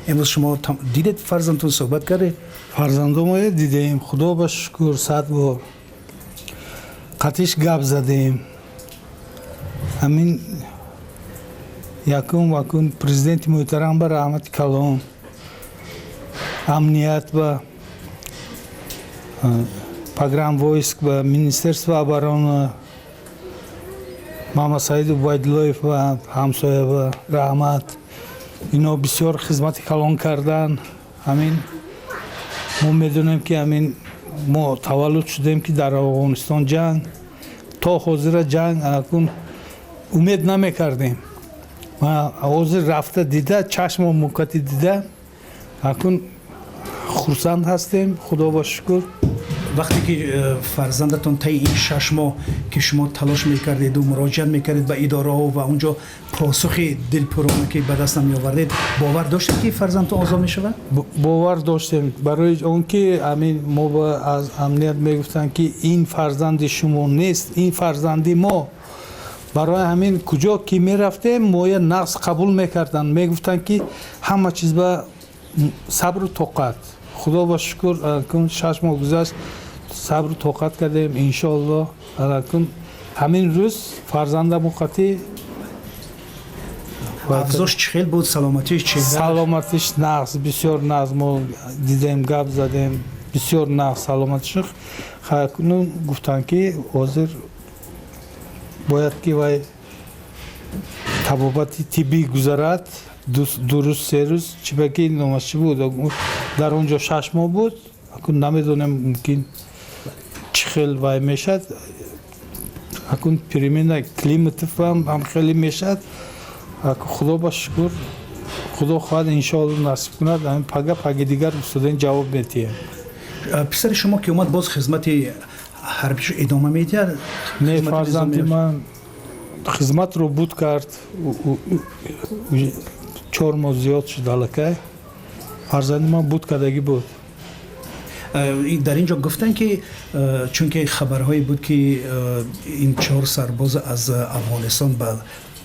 Имрӯз шумо дидед фарзандтон, суҳбат кардед? Фарзандомое дидем, худо ба шукр, 100 бор қатиш гап задем. Ҳамин якум вакун президенти муҳтарам ба раҳмати калон, амният ба, погранвойск ба, Министерство обороны, Мамасаид Убайдуллоев ба, ҳамсоя ба раҳмат. Ино бисёр хизмати калон кардан. Ҳамин мо медонем, ки ҳамин мо таваллуд шудем, ки дар Афғонистон ҷанг, то ҳозира ҷанг, акун умед намекардем. Ҳозир рафта дида, чашмо мукати дида, акун хурсанд ҳастем, худо ба шукр. Вақте ки фарзандатон таи ин 6 моҳ, ки шумо талош мекардеду муроҷиат мекардед ба идораҳо ва унҷо посухи дилпурона ки ба даст намеовардед, бовар доштед, ки фарзандтон озод мешавад? Бовар доштем, барои он ки ҳамин мо аз амният мегуфтанд, ки ин фарзанди шумо нест, ин фарзанди мо. Барои ҳамин куҷо ки мерафтем, моя нағз қабул мекарданд, мегуфтанд, ки ҳама чиз ба сабру тоқат. Худо ба шукр, 6 моҳ гузашт, сабру тоқат кардем. Иншоалло, акун ҳамин рӯз фарзандамо қатӣ. Авзош чӣ хел буд, саломатиш чеҳра? Саломатиш нағз, бисёр нағз. Мо дидем, гап задем, бисёр нағз саломатиш. Ну, гуфтанд, ки ҳозир бояд ки вай табобати тиббӣ гузарад 2 рӯз, 3 рӯз. Чибаки номаш чӣ буд, дар он ҷо 6 моҳ буд. Акун намедонем, мумкин чӣ хел вай мешад. Акун перемена климатов ҳам хеле мешад. Худо ба шукр, худо хоҳад, иншоалло, насиб кунад, пага, паги дигар студент ҷавоб метиҳем. Писари шумо ки омад, боз хизмати ҳарбишо идома медиҳад? Не, фарзанди ман хизматро буд кард, 4 моҳ зиёд шуд аллакай. Фарзанди ман буд кардагӣ буд. Дар ин ҷо гуфтанд, ки чунки хабарҳое буд, ки ин чор сарбоз аз Афғонистон ба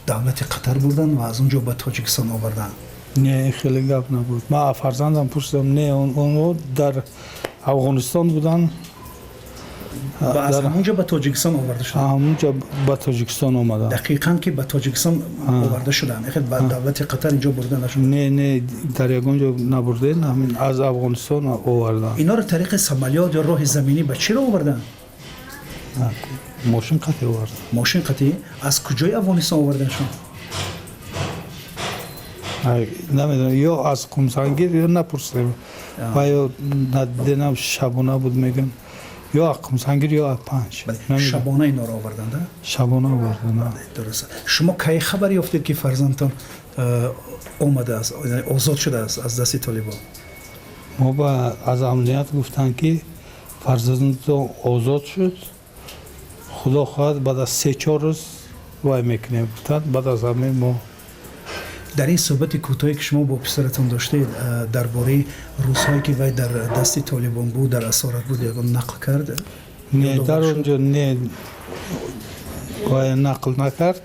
давлати Қатар бурданд ва аз он ҷо ба Тоҷикистон оварданд. Не, хеле гап набуд. Ман фарзандам пурсидам, не, онҳо дар Афғонистон буданд. Аз ҳамунҷо ба Тоҷикистон оварда шуданд? Ҳамунҷо ба Тоҷикистон омаданд. Дақиқан ки ба Тоҷикистон оварда шуданд, ба давлати Қатар инҷо бурда нашуд? Не, дар ягон ҷо набурдем, ҳамин аз Афғонистон оварданд. Инҳоро тариқи самолёт ё роҳи заминӣ ба чиро оварданд? Мошин қатӣ оварданд. Мошин қатӣ. Аз куҷои Афғонистон оварданшон? Намедонам, ё аз Қумсангир, ё напурсидем ва ё надиденам, шабона буд, мегӯям, ё аз Қумсангир, ё аз Панҷ. Шабона инҳоро оварданд? Шабона оварданд. Дуруст. Шумо кай хабар ёфтед, ки фарзандтон омадааст, озод шудааст аз дасти толибон? Мо ба аз амният гуфтанд, ки фарзандтон озод шуд, худо хоҳад, баъд аз 3-4 рӯз вай мекунем, гуфтанд. Баъд аз ҳамин мо Дар ин суҳбати кӯтоҳе, ки шумо бо писаратон доштед, дар бораи рӯзҳое, ки вай дар дасти толибон буд, дар асорат буд, ягон нақл кард? Не, дар он ҷо не, вай нақл накард.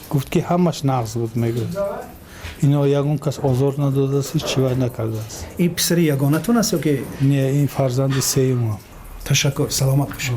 Гуфт, ки ҳамаш нағз буд, мегӯяд, ино ягон кас озор надодааст, ҳеч чи вай накардааст. Ин писари ягонатон аст ё ки? Не, ин фарзанди сеюмам. Ташаккур, саломат бошед.